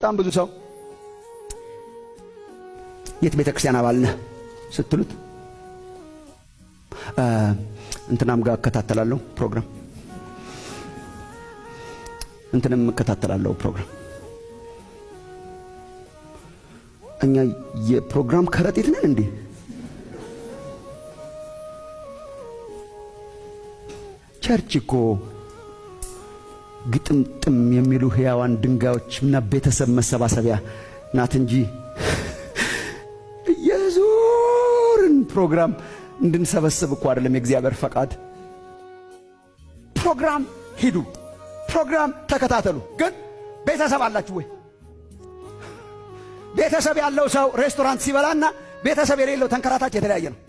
በጣም ብዙ ሰው የት ቤተ ክርስቲያን አባል ነህ ስትሉት እንትናም ጋር እከታተላለሁ ፕሮግራም፣ እንትንም እከታተላለሁ ፕሮግራም። እኛ የፕሮግራም ከረጢት ነን እንዴ? Church እኮ ግጥምጥም የሚሉ ሕያዋን ድንጋዮች እና ቤተሰብ መሰባሰቢያ ናት እንጂ እየዞርን ፕሮግራም እንድንሰበስብ እኮ አይደለም የእግዚአብሔር ፈቃድ። ፕሮግራም ሂዱ፣ ፕሮግራም ተከታተሉ። ግን ቤተሰብ አላችሁ ወይ? ቤተሰብ ያለው ሰው ሬስቶራንት ሲበላና ቤተሰብ የሌለው ተንከራታች የተለያየ ነው።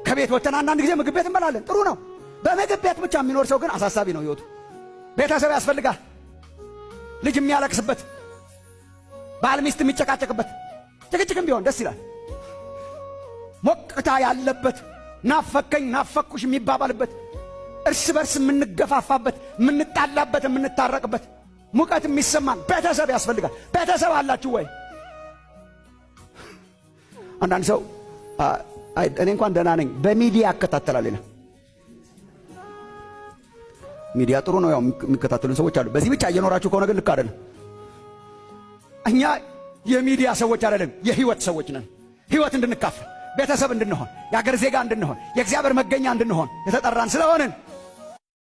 ከቤት ወጥተን አንዳንድ ጊዜ ምግብ ቤት እንበላለን፣ ጥሩ ነው። በምግብ ቤት ብቻ የሚኖር ሰው ግን አሳሳቢ ነው ህይወቱ። ቤተሰብ ያስፈልጋል። ልጅ የሚያለቅስበት፣ ባል ሚስት የሚጨቃጨቅበት፣ ጭቅጭቅም ቢሆን ደስ ይላል። ሞቅታ ያለበት፣ ናፈከኝ ናፈኩሽ የሚባባልበት፣ እርስ በርስ የምንገፋፋበት፣ የምንጣላበት፣ የምንታረቅበት፣ ሙቀት የሚሰማን ቤተሰብ ያስፈልጋል። ቤተሰብ አላችሁ ወይ? አንዳንድ ሰው እኔ እንኳን ደህና ነኝ በሚዲያ እከታተላለሁ ይላል። ሚዲያ ጥሩ ነው፣ ያው የሚከታተሉን ሰዎች አሉ። በዚህ ብቻ እየኖራችሁ ከሆነ ግን ልክ አይደለም። እኛ የሚዲያ ሰዎች አይደለም፣ የህይወት ሰዎች ነን። ህይወት እንድንካፈል፣ ቤተሰብ እንድንሆን፣ የአገር ዜጋ እንድንሆን፣ የእግዚአብሔር መገኛ እንድንሆን የተጠራን ስለሆንን